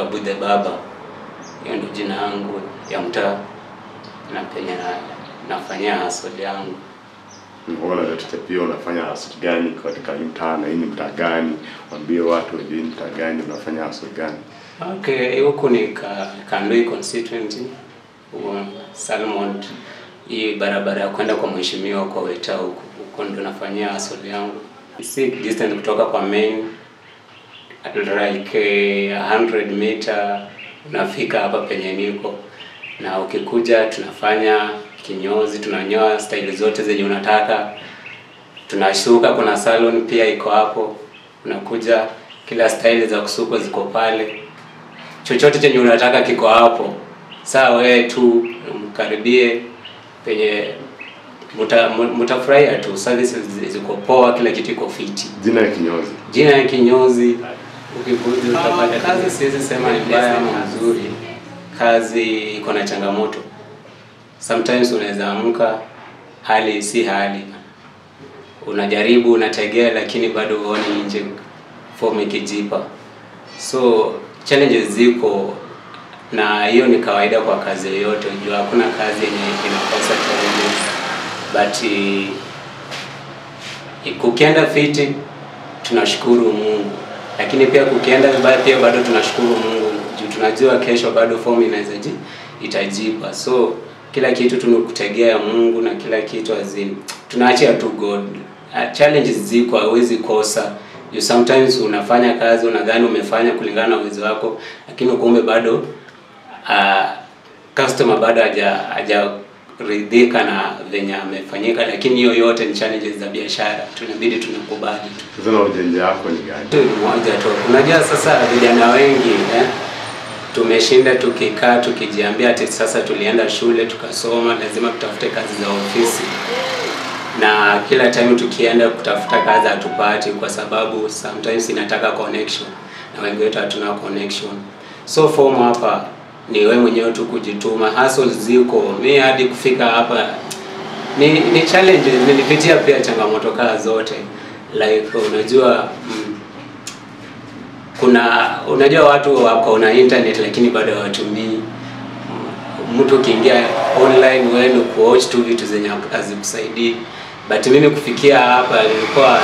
Naitwa Abu the Baba. Hiyo ndio jina yangu ya mtaa na penye nafanyia hustle yangu. Mbona unatuchapia unafanya hustle gani katika mtaa na hii ni mtaa gani? Waambie watu wajue ni mtaa gani unafanya hustle gani. Okay, huku ni Kandui constituency, Salmond. Hii barabara ya kwenda kwa mheshimiwa kwa Weta huku. Huko ndo nafanyia hustle yangu. Si distance kutoka kwa main like 100 meter unafika hapa penye niko. Na ukikuja tunafanya kinyozi, tunanyoa style zote zenye unataka. Tunashuka, kuna salon pia iko hapo. Unakuja kila style za kusuka ziko pale. Chochote chenye unataka kiko hapo. Sawa, wewe tu mkaribie penye mutafurahia tu. Services ziko poa, kila kitu iko fiti. Jina ya kinyozi. Jina ya kinyozi ukikuja utapata. Kazi siwezi sema ni mbaya ama nzuri. Kazi iko na changamoto. Sometimes unaweza amka hali si hali. Unajaribu, unategea, lakini bado huoni nje form ikijipa. So challenges ziko, na hiyo ni kawaida kwa kazi yoyote. Unajua hakuna kazi yenye inakosa challenges. But kukienda fiti tunashukuru Mungu. Lakini pia kukienda vibaya pia bado tunashukuru Mungu. Juu tunajua kesho bado form inaweza itajipa. So kila kitu tunakutegea Mungu na kila kitu azini tunaachia tu God. Challenges ziko, hauwezi kosa. You sometimes unafanya kazi unadhani umefanya kulingana na uwezo wako, lakini kumbe bado customer bado hajaridhika na venye amefanyika. Lakini hiyo yote ni challenges za biashara, tunabidi tunakubali tu. Sasa na ujanja wako ni gani? Tu ni moja tu. Unajua sasa vijana wengi tumeshinda tukikaa tukijiambia ati sasa tulienda shule tukasoma, lazima tutafute kazi za ofisi. Na kila time tukienda kutafuta kazi hatupati, kwa sababu sometimes inataka connection na wengi wetu hatuna connection. So form hapa ni wewe mwenyewe tu kujituma. Hustle ziko. Mimi hadi kufika hapa ni challenges, nilipitia pia changamoto kaa zote. Like unajua kuna unajua watu wako na internet lakini bado hawatumii. Mtu ukiingia online wewe ni kuwatch tu vitu zenye hazikusaidii. But mimi kufikia hapa nilikuwa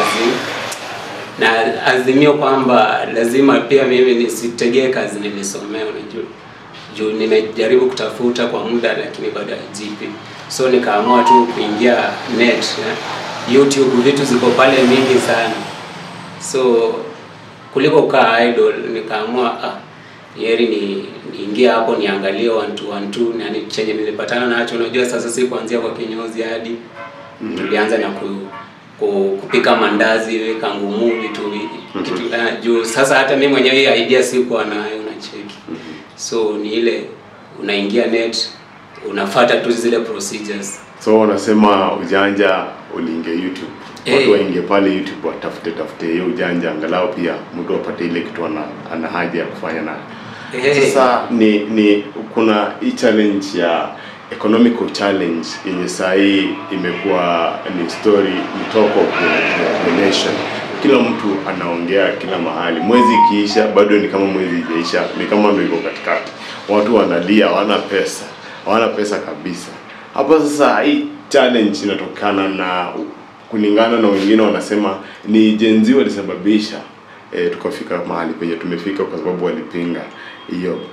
na azimio kwamba lazima pia mimi nisitegee kazi nilisomea, unajua. Juu nimejaribu kutafuta kwa muda lakini bado hajipi. So nikaamua tu kuingia net, YouTube vitu ziko pale mingi sana. So kuliko kukaa idle nikaamua yeri ni niingie hapo niangalie 1 2 1 2 yani chenye nilipatana nacho. Unajua sasa si kuanzia kwa kinyozi hadi tulianza na kupika mandazi, weka ngumu vitu kitu juu sasa hata mimi mwenyewe hii idea sikuwa nayo, unacheki. So ni ile unaingia net unafuata tu zile procedures. So unasema ujanja uliingia YouTube. Watu waingie pale YouTube watafute hiyo ujanja, angalau pia mtu apate ile kitu ana haja ya kufanya nayo. Sasa ni kuna hii challenge ya economical challenge yenye saa hii imekuwa ni story, ni talk of the nation. Kila mtu anaongea kila mahali. Mwezi ikiisha bado ni kama mwezi haijaisha, ni kama ndio iko katikati. Watu wanalia, hawana pesa. Hawana pesa kabisa. Hapa sasa hii challenge inatokana na kulingana na wengine wanasema ni Gen Z walisababisha tukafika mahali penye tumefika kwa sababu walipinga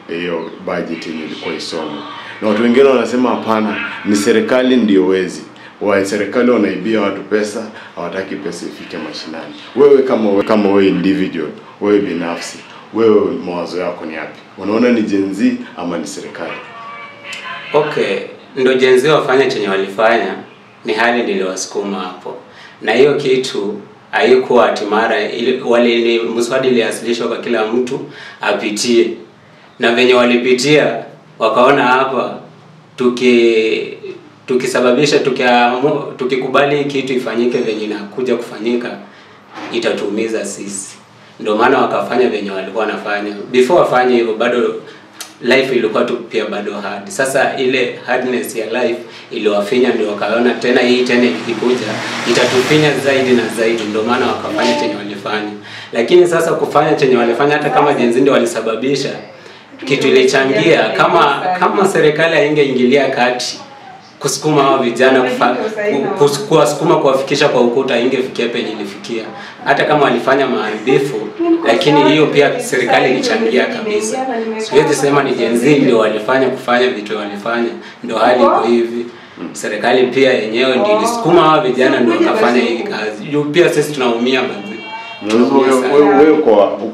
hiyo budget yenye ilikuwa isomwe. Na watu wengine wanasema hapana, ni serikali ndio wezi. Wa serikali wanaibia watu pesa, hawataki pesa ifike mashinani. Wewe kama wewe individual, wewe binafsi, wewe mawazo yako ni yapi? Unaona ni Gen Z ama ni serikali? Okay, ndio Gen Z wafanya chenye walifanya, ni hali niliwasukuma hapo. Na hiyo kitu haikuwa ati mara wale mswada iliwasilishwa kwa kila mtu apitie. Na venye walipitia wakaona hapa tukisababisha tukikubali kitu ifanyike venye inakuja kufanyika itatuumiza sisi. Ndio maana wakafanya venye walikuwa wanafanya. Before wafanye hivyo bado life ilikuwa tu pia bado hard. Sasa ile hardness ya life iliwafinya, ndio wakaona tena hii tena ikikuja itatufinya zaidi na zaidi, ndio maana wakafanya chenye walifanya. Lakini sasa kufanya chenye walifanya, hata kama Gen Z ndio walisababisha, Kitu ilichangia kama serikali haingeingilia kati kusukuma hao vijana kuwasukuma kuwafikisha kwa ukuta, ingefikia penye ilifikia. Hata kama walifanya maharibifu, lakini hiyo pia serikali ilichangia kabisa. Siwezi sema ni Gen Z ndio walifanya kufanya vitu walifanya, ndio hali iko hivi. Serikali pia yenyewe ndio ilisukuma hao vijana ndio wakafanya hii kazi. Juu pia sisi tunaumia manzi. Wewe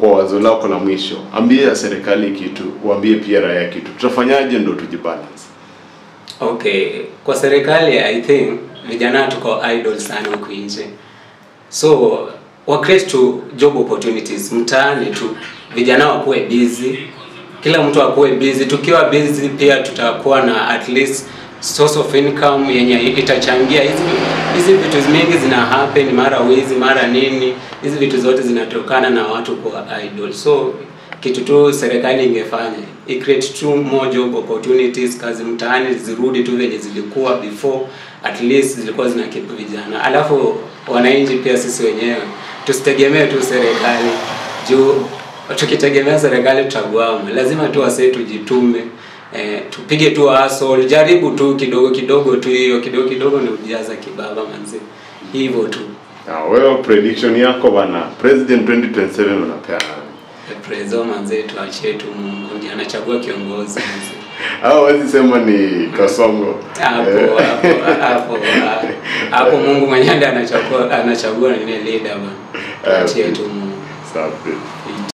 kwa wazo lako la mwisho, ambia serikali kitu, uambie pia raia kitu. Tutafanyaje ndio tujibalance? Okay, kwa serikali I think vijana tuko idle sana huku nje. So, wa create tu job opportunities mtaani tu, vijana wakuwe busy. Kila mtu akuwe busy. Tukiwa busy pia tutakuwa na at least source of income yenye itachangia. Hizi vitu mingi zina happen, mara wizi, mara nini. Hizi vitu zote zinatokana na watu kuwa idle. So, kitu tu serikali ingefanya, i-create tu more job opportunities, kazi mtaani zirudi tu venye zilikuwa before, at least zilikuwa zina keep vijana. Alafu wananchi pia sisi wenyewe tusitegemee tu serikali, juu tukitegemea serikali tutagwama. Lazima tu wasee tujitume, tupige tu hustle, jaribu tu kidogo kidogo tu, hiyo kidogo kidogo ni ujaza kibaba manzi, hivyo tu. Na wewe prediction yako bana, President 2027 unapeana? Prezo manze, tuachie tu Mungu ndiye anachagua kiongozi manze. Hao wezi sema ni Kasongo. Hapo hapo Mungu mwenyewe ndiye anachagua nini leader bana. Tuachie tu Mungu. Safi.